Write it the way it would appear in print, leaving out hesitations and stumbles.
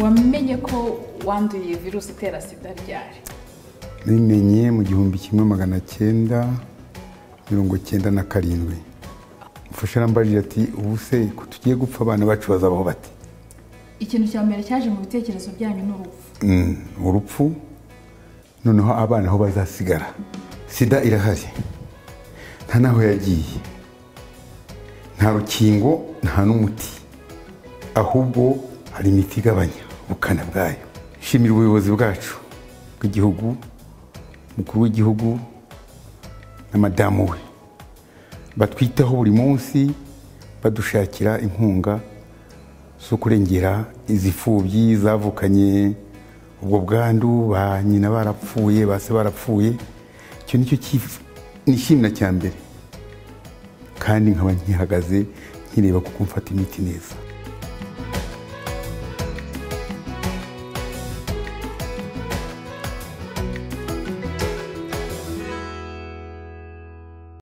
Wamenye ko wanduye virusi itera sida ryari? Nabimenye mu 1997. Umufasha arambajije ati ubu se ko tugiye gupfa abana bacu bazabaho bate? Ikintu cya mbere cyaje mu bitekerezo byanyu ni urupfu. Urupfu, noneho abana aho bazasigara. Sida irahari, nta naho yagiye, nta rukingo, nta n'umuti, ahubwo hari imiti igabanya ubukana bwayo. Nshimira ubuyobozi bwacu bw'igihugu, umukuru w'igihugu na madamu we, batwitaho buri munsi, badushakira inkunga zo kurengera izi mfubyi zavukanye ubwo bwandu, ba nyina barapfuye, ba se barapfuye. Icyo nicyo nishimira cya mbere, kandi nkaba nkihagaze nkireba kuko mfata imiti neza.